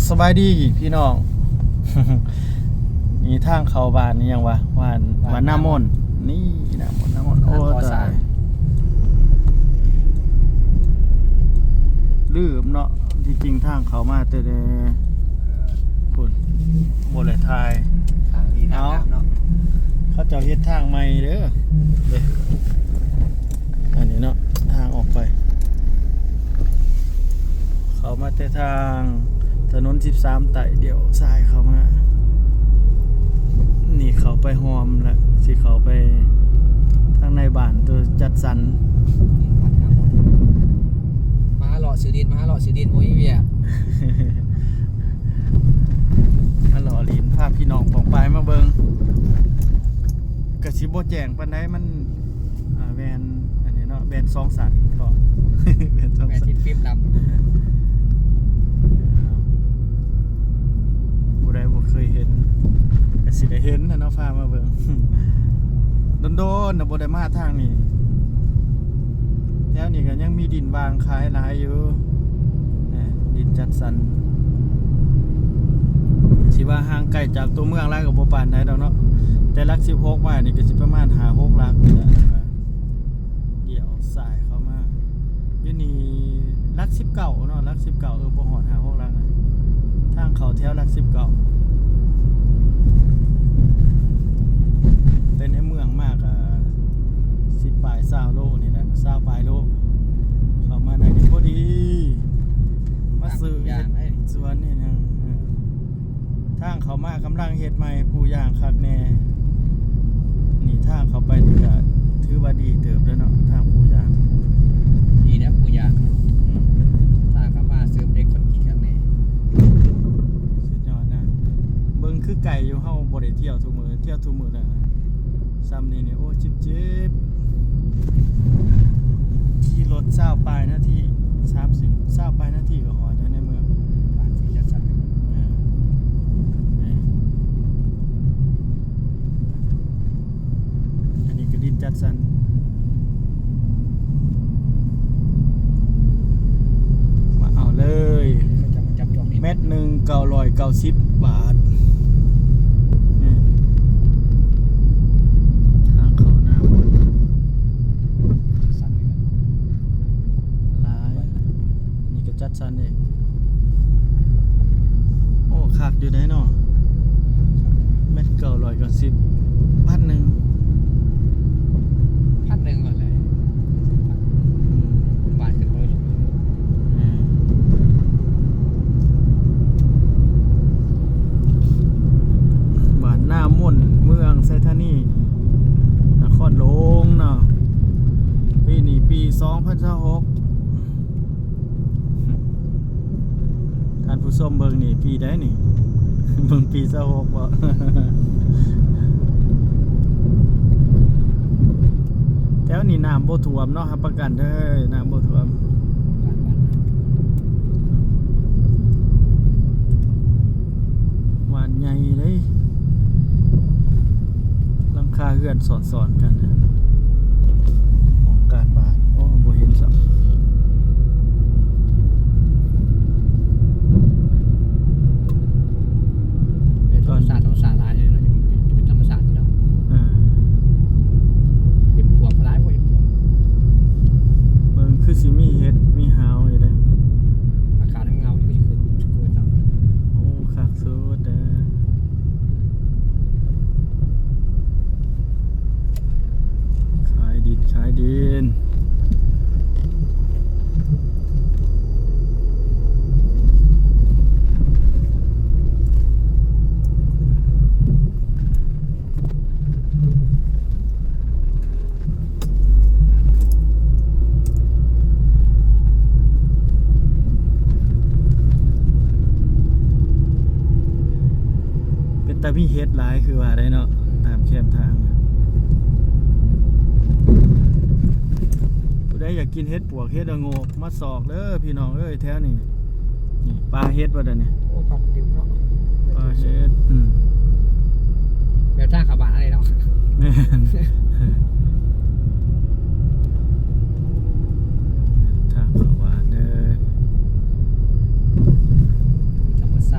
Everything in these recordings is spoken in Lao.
ສະບາຍດີພີ່ນ້ອງ ນີ້ທາງເຂົ້າບ້ານອີ່ຫຍັງວະ ບ້ານ ບ້ານນາມົນ ນີ້ນາມົນ ນາມົນ ໂອ້ ຕາຍ ລືມເນາະ ທີ່ຈິງທາງເຂົ້າມາແຕ່ ພຸ້ນ ບໍ່ໄດ້ຖ່າຍ ທາງດີ ທາງງາມເນາະ ເຂົາເຈົ້າເຮັດທາງໃໝ່ເດີ ເດ້ ອັນນີ້ເນາະ ທາງອອກໄປ ເຂົ້າມາແຕ່ທາງຖະໜົນສິບສາມໃຕ້ ລ້ຽວຊ້າຍເຂົ້າມາ ນີ້ເຂົ້າໄປຮ່ອມລະ ຊິເຂົ້າໄປທາງໃນບ້ານໂຕຈັດສັນ ມາເລາະຊື້ດິນ ມາເລາະຊື້ດິນ ບໍ່ມີວຽກ ມາເລາະຫຼິ້ນ ພາພີ່ນ້ອງປ້ອງປາຍມາເບິ່ງ ກະຊິບໍ່ແຈ້ງປານໃດ ມັນ ອ່າ ແວ່ນອັນນີ້ເນາະ ແວ່ນສອງຊັ້ນເກາະ ແວ່ນສອງຊັ້ນ ແວ່ນຕິດຟິມດຳ ຜູ້ໃດບໍ່ເຄີຍເຫັນກະຊິໄດ້ເຫັນນະເນາະ ພາມາເບິ່ງ ດົນໆນະບໍ່ໄດ້ມາທາງນີ້ ແຖວນີ້ກະຍັງມີດິນວ່າງຂາຍຫຼາຍຢູ່ ດິນຈັດສັນ ຊິວ່າຫ່າງໄກຈາກຕົວເມືອງຫຼາຍກະບໍ່ປານໃດດອກເນາະ ແຕ່ຫຼັກສິບຫົກມານີ້ກະຊິປະມານຫ້າຫົກຫຼັກນີ້ແຫຼະ ລ້ຽວຊ້າຍເຂົ້າມາ ຢູ່ນີ້ຫຼັກສິບເກົ້າເນາະ ຫຼັກສິບເກົ້າ ເອີ ບໍ່ຮອດຫ້າຫົກຫຼັກນະ ທາງເຂົ້າແຖວຫຼັກສິບເກົ້າ ແຕ່ໃນເມືອງມາກະສິບປາຍ ຊາວໂລນີ້ແຫຼະ ຊາວປາຍໂລ ເຂົ້າມາໃນນີ້ພໍດີ ມາຊື້ເຮັດສວນເຮັດຫຍັງ ເອີ ທາງເຂົ້າມາກຳລັງເຮັດໃໝ່ ປູຢາງຄັກແນ່ ນີ້ທາງເຂົ້າໄປນີ້ກະຖືວ່າດີເຕີບແລ້ວເນາະ ທາງປູຢາງ ດີແລ້ວປູຢາງ ອືມ ທາງເຂົ້າມາເສີມເຫຼັກຄອນກຣີດຄັກແນ່ ສຸດຍອດນະ ເບິ່ງຄືໄກຢູ່ ເຮົາບໍ່ໄດ້ທ່ຽວທຸກມື້ ທ່ຽວທຸກມື້ແລ້ວ ຊ່ຳນີ້ນີ້ ໂອ້ ຈິບໆ ຂີ່ລົດຊາວປາຍນາທີ ສາມສິບ ຊາວປາຍນາທີກະຮອດແລ້ວໃນເມືອງ ບ້ານສີຈັດສັນ ເອີ ນີ້ ອັນນີ້ກະດິນຈັດສັນ ມາເອົາເລີຍ ເຂົາຈະມາຈັບຈອງດິນ ແມັດໜຶ່ງ ເກົ້າຮ້ອຍເກົ້າສິບບາດ ອືມ ທາງເຂົ້າໜ້າ ຫຼາຍ ນີ້ກະຈັດສັນອີກ ໂອ້ ຄັກຢູ່ໃດເນາະ ແມັດເກົ້າຮ້ອຍເກົ້າສິບ ພັນໜຶ່ງ ພັນໜຶ່ງຫັ້ນແຫຼະ ອືມ ບາດຂຶ້ນເບີລົງ ອືມ ບ້ານນາມົນ ເມືອງໄຊທານີ ນະຄອນຫຼວງເນາະ ປີນີ້ປີສອງພັນຊາວຫົກ ທ່ານຜູ້ຊົມເບິ່ງນີ້ ປີໃດນີ້ ເບິ່ງປີຊາວຫົກບໍ່ ແຖວນີ້ນ້ຳບໍ່ຖ້ວມເນາະ ຮັບປະກັນເດີ ນ້ຳບໍ່ຖ້ວມ ບ້ານໃຫຍ່ເດ້ ຫຼັງຄາເຮືອນຊ້ອນໆກັນ ຫ້ອງການບ້ານ ໂອ້ ບໍ່ເຫັນຊ້ຳ ເປັນທຳມະຊາດ ທຳມະຊາດຫຼາຍເລີຍເນາະ ເປັນທຳມະຊາດຢູ່ແລ້ວ ເອີ ເຫັດປວກຫຼາຍ ໂອ້ຍ ເຫັດປວກ ເບິ່ງຄືຊິມີເຫັດມີຫາວຢູ່ເດ້ ອາກາດເຫງົານີ້ຄືຊິເກີດເນາະ ໂອ້ ຄັກສຸດເດີ ຂາຍດິນ ຂາຍດິນ ເປັນຕາມີເຫັດຫຼາຍຄືວ່າໄດ໋ເນາະ ຕາມແຄມທາງ ຜູ້ໃດຢາກກິນເຫັດປວກເຫັດລະໂງກ ມາຊອກເດີພີ່ນ້ອງເອີຍ ແຖວນີ້ ນີ້ ປ່າເຫັດວ່າດຽວນີ້ ໂອ້ ຜັກດິບເນາະ ປ່າເຫັດ ອືມ ແບບທາງເຂົ້າບ້ານເຮົາເລີຍເນາະ ແມ່ນ ທາງເຂົ້າບ້ານເດີ ມີທຳມະຊ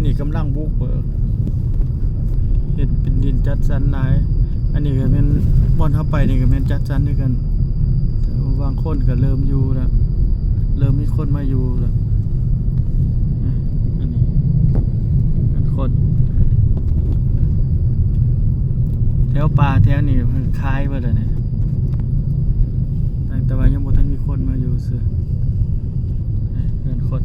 ນີ້ກຳລັງບຸກເບີກ ເຮັດເປັນດິນຈັດສັນຫຼາຍ. ອັນນີ້ກໍແມ່ນ ບ່ອນເຮົາໄປນີ້ກໍແມ່ນຈັດສັນຄືກັນ ແຕ່ວ່າບາງຄົນກໍເລີ່ມຢູ່ແລ້ວ ເລີ່ມມີຄົນມາຢູ່ແລ້ວ. ອາ ອັນນີ້ຄົນ ແຖວປ່າແຖວນີ້ເພິ່ນຂາຍເບິດແລ້ວນີ້ ແຕ່ວ່າຍັງບໍ່ທັນມີຄົນມາຢູ່ຊື່. ເຮືອນຄົນ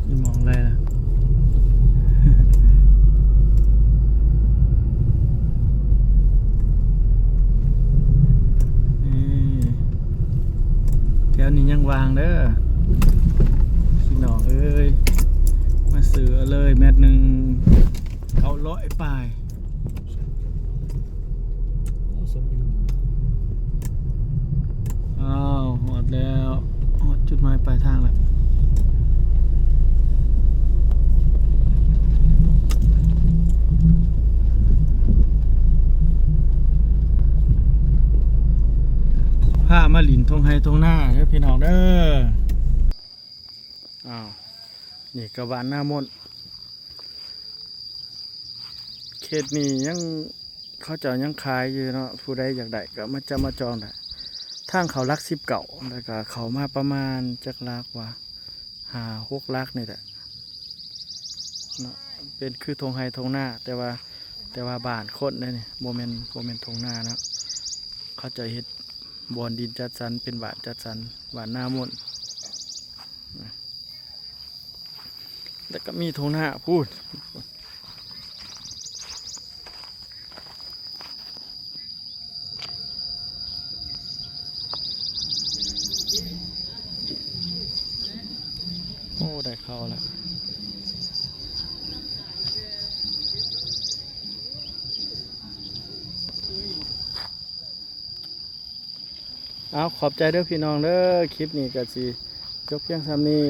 ຢູ່ໝ່ອງໃດລະ? ນີ້ ແຖວນີ້ຍັງວ່າງເດີ ພີ່ນ້ອງເອີຍ ມາຊື້ເອົາເລີຍ ແມັດໜຶ່ງເກົ້າຮ້ອຍປາຍ. ອ້າວ ຮອດແລ້ວ ຮອດຈຸດໝາຍປາຍທາງແລ້ວ. ພາມາຫຼິ້ນທົ່ງໄຮ່ທົ່ງນາເດີພີ່ນ້ອງເດີ. ອ້າວ ນີ້ກໍບ້ານນາມົນ ເຂດນີ້ຍັງ ເຂົາເຈົ້າຍັງຂາຍຢູ່ເນາະ ຜູ້ໃດຢາກໄດ້ກໍມາຈັບມາຈອງໄດ້. ທາງເຂົ້າຫຼັກສິບເກົ້າ ແລ້ວກໍເຂົ້າມາປະມານຈັກຫຼັກວະ ຫ້າຫົກຫຼັກນີ້ແຫຼະເນາະ ເປັນຄືທົ່ງໄຮ່ທົ່ງນາ ແຕ່ວ່າ ແຕ່ວ່າບ້ານຄົນເດ້ນີ້ ບໍ່ແມ່ນ ບໍ່ແມ່ນທົ່ງນາເນາະ. ເຂົາເຈົ້າເຮັດບ່ອນດິນຈັດສັນ ເປັນບ້ານຈັດສັນ ບ້ານນາມົນ. ແລ້ວກໍມີທົ່ງນາພຸ້ນ. ໂອ້ ໄດ້ເຂົ້າແລ້ວ. ເອົາ ຂອບໃຈເດີພີ່ນ້ອງເດີ ຄລິບນີ້ກໍຊິຈົບພຽງສ່ຳນີ້.